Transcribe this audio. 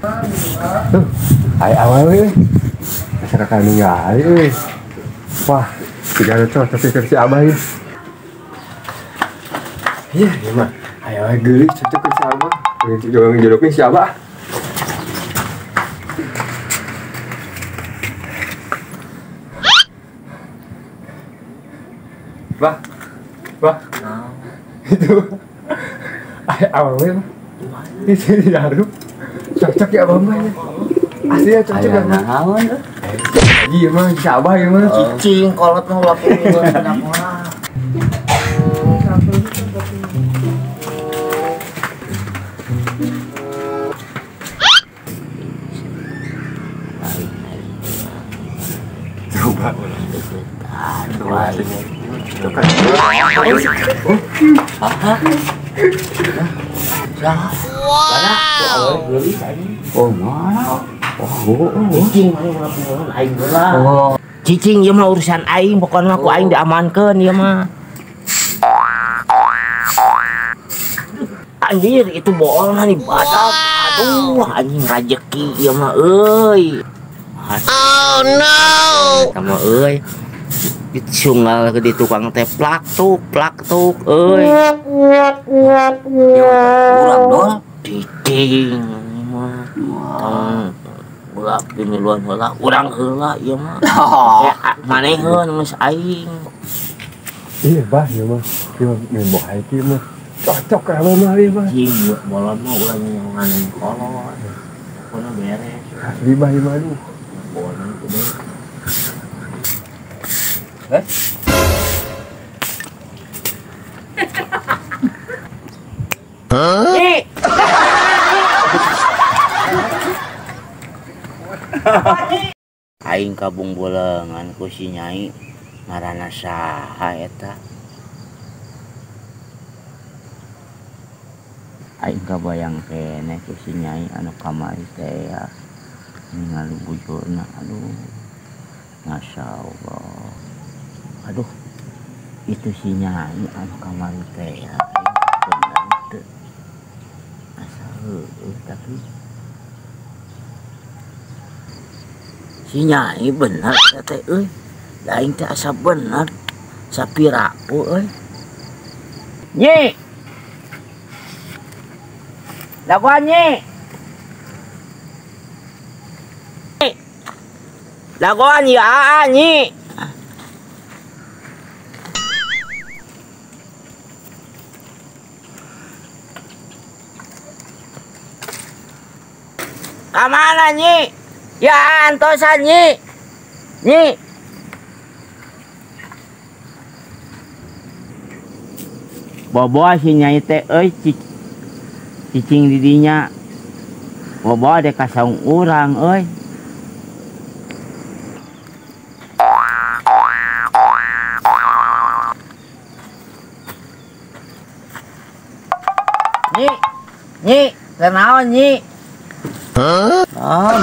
Tuh, ai awal euy. Masyarakat ningali euy. Wah, tidak cocok keur si Abah ieu. Iya, ieu mah aya we geulis cocok keur si Abah. Jodohkeun si Abah. Bah. Bah. Itu. Ai awal we mah. Itu di daru. Cocok ya Abah mah. Aslinya cocok ya. Naon euy? Iya mah si Abah ieu mah. Cicing kolot mah ulah punggung mah. Coba. Oh, mana? Oh, cicing aing heula. Cicing ieu mah urusan aing, pokona ku aing diamankeun ieu mah. Anjir, itu boolna nih badak. Aduh, anjing rejeki ieu mah euy. Oh no. Sama euy. Sunggal ke di tukang teh plak tuk euy. Urang dol cicing mah. Tong ulah pimiluan heula, urang heula ieu mah. Maneheun geus aing. Iya bah ieu mah. Ieu mah bohai kieu mah. Cocok ka mah ieu mah. Cing bolon mah ulah nyangan kolot. Pokona beres. Asli bah ieu mah aduh. Bolon gede. Eh? Hah? Aing kabung bolengan ku si Nyai ngaranna saha eta. Aing kabayang keneh ku si Nyai anu kamari teh ya. Ningali bujurna aduh. Masya Allah. Aduh, itu si Nyai anu kamari teh ya. Bener teu. Asa heueuh tapi si Nyai bener teh euy. Da aing teh asa bener. Sapiraku euy. Nyi. Dagoan Nyi. Dagoan ya aa Nyi. Kamana Nyi? Ya antosan Nyi. Nyi. Boboa si Nyai teh euy cicing di dinya. Boboa dek ka saung urang euy. Nyi. Nyi, kunaon Nyi? Hah? Oh,